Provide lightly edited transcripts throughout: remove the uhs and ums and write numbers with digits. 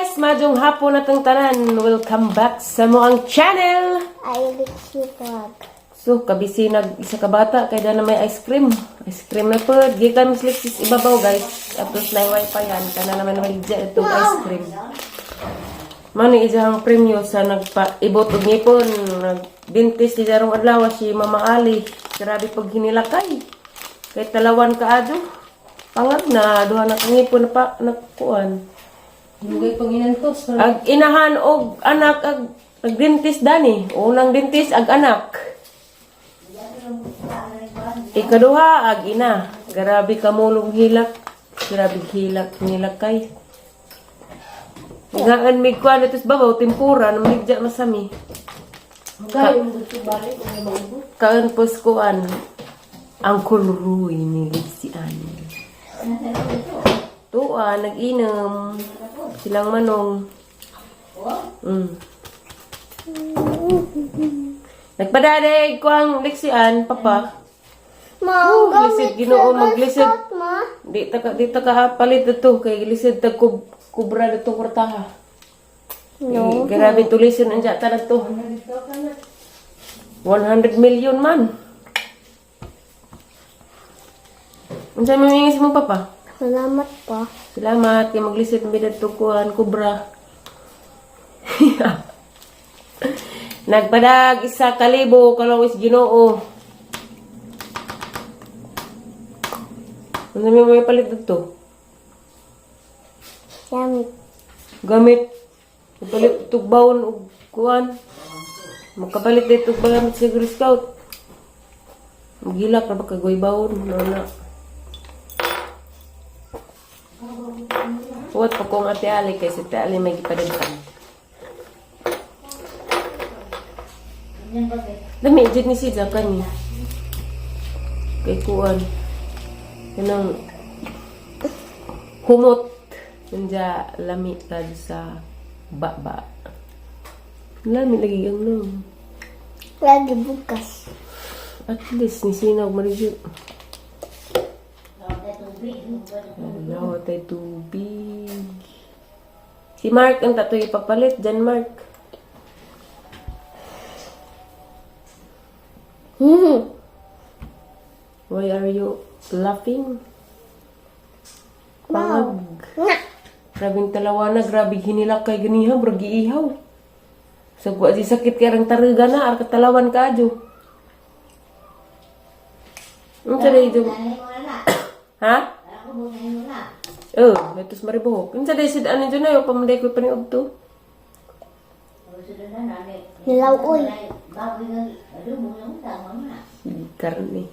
Guys! Maayong hapon atong tanan. Welcome back sa moang channel! Ay, Vlog. So, kabisi nag isa ka bata kay na may ice cream. Ice cream na pod. Gikan Miss Lexis ibabaw, guys. Atos na wifi yan. Kana naman maligya itong ice cream. Mano isang premyo sa nagpaibot og ngipon. Nagdentist si Jarong adlaw si Mama Ali. Grabe pag hinilakay. Kay talawan ka adyo. Pangag na duha na ka ngipon na pa nagkuan. Dugay pag inantos. Ag inahan og anak ag nagdentist dani. Unang dentist ag anak. Ikaduha ag ina. Grabe kamulong hilak. Grabe hilak nilak kay. Gaan mig kuan ito sa babaw tempura na maligya masami. Magay yung gusto balik. Ang maubo. Kaan pos kuan ang kulruy ni Lixian. Tuwa, nag-inom. Silang manong. Nagpadadig ko ang Lixian, papa. Ma, Oh, lisod Ginoo, maglisod. Ma. Di ta ka palit dito kay lisod ta kubra dito kwartaha. No. Eh, grabe tulison ang jata na to. 100 million man. Unsa may mingis mo, papa? Salamat pa. Salamat kay maglisod mi dadto kuan kubra. Nagpadag 1,000 kalawis Ginoo. Unsa may palit dito? Gamit. Gamit. Kapalit tug bawon og kuan. Makapalit dito og gamit sa Girl Scout. Maghilak ra ba kagoy bawon no na. Huwag pa kong Ate Ali kay si Ate Ali may gipadaghan. Dami, jud ni si Jack kani. Kay kuan. Kanang humot. Nanja lami lalo sa baba. Lami lagi ang no. Lagi bukas. At least ni sinag marijud. Hello, tay tubig. Si Mark ang tatoy ipapalit. Jan Mark. Why are you laughing? Pangag. Na. Grabing talawana, grabe hinilak kay ganiha, brag giihaw. Sa so, si sakit kay rang taruga na, ar katalawan ka adyo. Unsa day ito? Ha? Oh, letos maribuhok. Unsa day sid ano dyan ayo pamunday ko paniog to. Nilaw-oy. Si karne.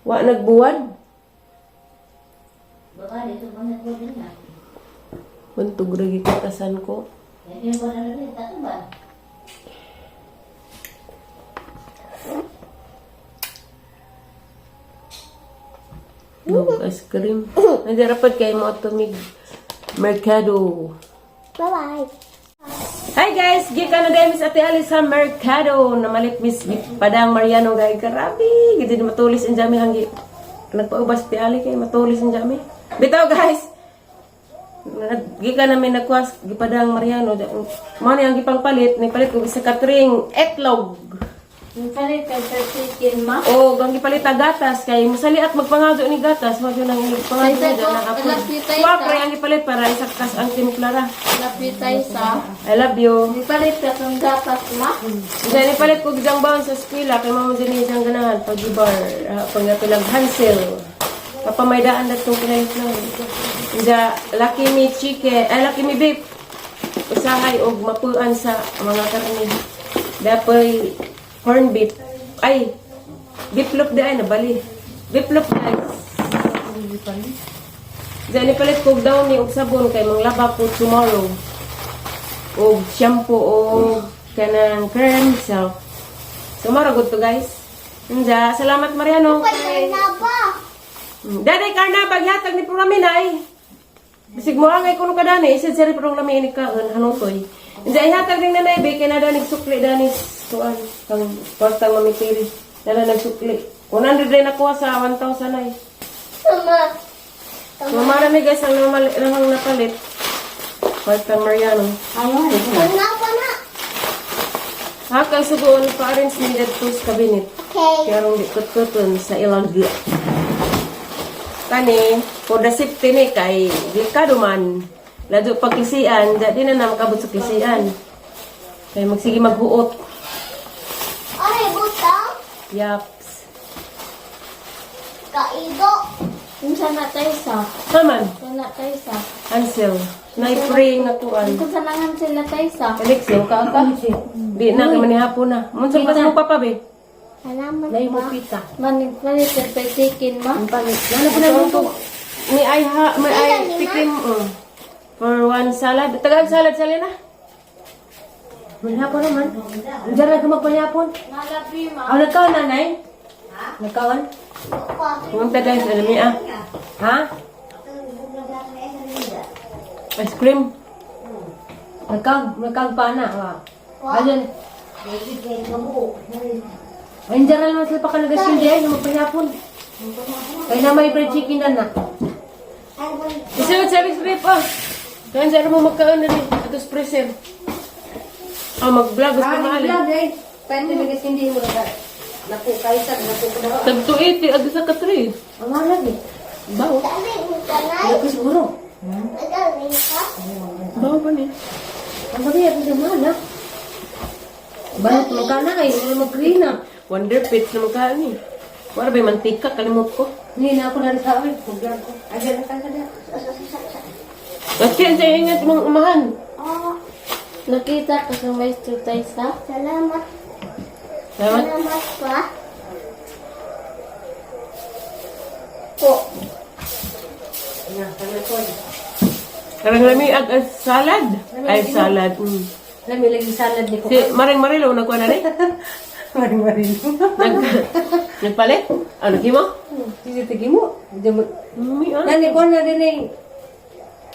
Wa nagbuwad. Buntog ra gikatasan ko. No, ice cream. Nandiyan rapat kay mo atomig Mercado. Bye-bye. Hi guys! Gikan na din Miss Ate Ali sa Mercado. Namalit Miss Padang Mariano gay grabe. Gid matulis ang jami hanggi. Nagpaubas Ate Ali kay matulis ang jami. Bitaw guys. Gikan namin nagkuas gipadang Mariano. Mao ni ang gipangpalit, ni palit ko isa katring etlog. Yung palit ka sa chicken ma. O gang gipalit ang gatas kay musali at magpangajo ni gatas, mo nang pangajo Kaysa ni ko, na ako. alas ni Taysa. Wa pre ang gipalit para isaktas ang timplara. Lapit tayo sa. I love you. Yung palit ka kang gatas ma. Diyan ipalit ko gidang baon sa eskwela kay mama dyan isang ganahan pag ibar, pag napilag Hansel. Papamaydaan na itong kinalit na. Diyan, lucky me chicken, ay lucky me beef. Usahay og mapuan sa mga karne. Dapoy corn beef. Ay, beef loaf di ay nabali. Beef loaf guys. Diyan ipalit ko og downy og sabon kay manglaba ko tomorrow. Og shampoo og kanang cream so tomorrow good to guys. Nja, salamat Mariano. Patay na ba? Daday karna baghatag ni programi na ay. Bisig mo angay kuno ka dani, isad sir programi ini ka hanutoy. Nja ihatag ning nanay be kay na dani sukli dani tuan kang kwartang mamitiri. Dala nagsukli. 100 rin nakuha sa 1,000 ay. Mama. So, marami guys ang namang napalit. Kwartang Mariano. Ano? Pana, pana. Ha, kay sugoon pa-arrange ni dito sa cabinet. Okay. Pero di kutkuton sa ilang gi. Kani, for the safety ni kay delikado man. Lado pagkisian, di na na makabot sa kisian. Kay magsige maghuot. Ay, butang. Yaps. Kaigo. Unsa na tayo sa? Haman, Wala tayo sa. Ansel, na-pray nga kuan. Kung sa nangan sila tayo sa. Alexio, ka ka? Di na kay manihapon na. Munsa pa sa mong papa be? Salamat Lahi mo pa. pita. Manit manit pepper chicken ma. Ang pangit. Wala pa na luto. May ay ha, may ay tikim oh. For one salad. Tagal salad sali na. Manihapon naman. Diyan na ka magpanihapon. Nalabi ma. Aw, nagkaon nanay? Nagkaon? Pa. Pumunta guys, alam niya ah. Ha? Ice cream. Nagkaon, nagkaon pa na. Wa. Ayun. Ay, diyan na naman sila pa ka nag-asindi ay, magpanihapon. Kaya na may fried chicken na na. Isunod sa rip ah. Kaya sa mo magkaon na rin. Atos freezer. Ah, mag-vlog. Gusto mahal eh. Vlog eh. Pwede nag-asindi mo na. Naku, kaisag, naku, ko Tag 280, ag sa ka-3. Ang mahal eh. Bawo. Dali mo kanay. Naku, siguro. Dali ka. Bawo pa ni. Ang bagay, ako sa mahal ha. Balot mo ka na eh, wala mag-green ah. Wonder Pits na magkaon eh. Wala ba yung mantika? Kalimot ko. Hindi na ako na rin sa akin. Mag-vlog ko. Ay, dyan ka na. Kasi sa ingat mong umahan. Oh, Nakita ka sa maestro tayo sa. salamat. Salamat. Salamat pa. Po. Karang lami ag ag salad. Ay, salad. Alam, may lagi salad ni ko. Si Maring Marilo, nagkuha na rin. Maring maring. Nag, nagpalit? Ano, kimo? Sisitigi mo. Diyan mo. Umi, ah. Nani ko na rin eh.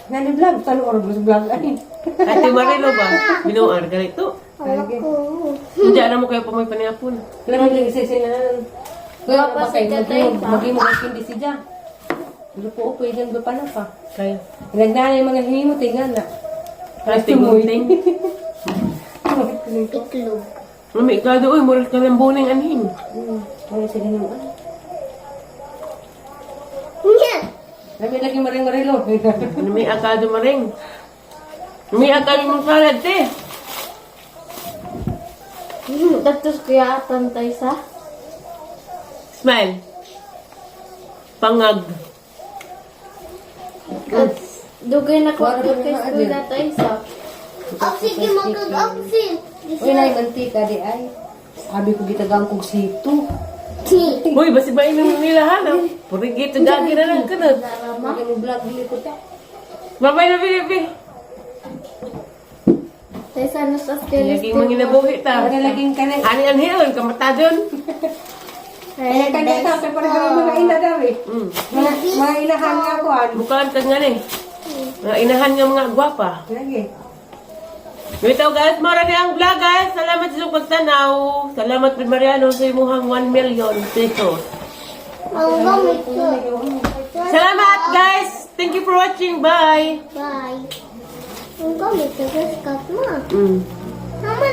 Nani vlog. Talo or mas vlog ay. Ate Marilo ba? Binuar, ganito. Wala ko. Hindi, alam mo kayo pa may panihapon. Alam mo lang isa sila. Kuya pa Tapos kayo. ika tayo pa. Maging mo kindi si Ja. Lupo ko pwede ba pa na pa. Kaya. Nagdaan yung mga hinimo tingnan na. Ate Gunting. Itlog. Mami, ikaw doon, murag ka ng buning anhin. Wala sila nung ano. Nya. Lami lagi maring marilo. May akado maring. May akado mong salad, te. Tapos kuya atan tayo sa. Smile. Pangag. Dugay na ko kay eskwela tayo sa. Oh, sige, magkag-opsi. Uy, nay mantika di ay. Sabi ko gitagang kog sito. Hoy, basi ba inom nila ha? No? Purigito, gagi na lang kanot. Lagi mo vlog dili ko ta. Babay na, baby. Tayo sa ano sa eskwela. Laging manginabuhi ta. Lagi laging kanay. Ani anhion, kamatadon. Kaya kanya ta kay para kami mga ina daw eh. Mga inahan nga ko an. Mukhaan ka nga ni. Mga inahan nga mga gwapa. Lagi. Bitaw guys, mara ni ang vlog guys. Salamat sa inyong pagtanaw. Salamat pud Mariano sa imuhang 1 million pesos. Mangga, may Salamat guys. Thank you for watching. Bye. Bye. Mangga, may tagas ma.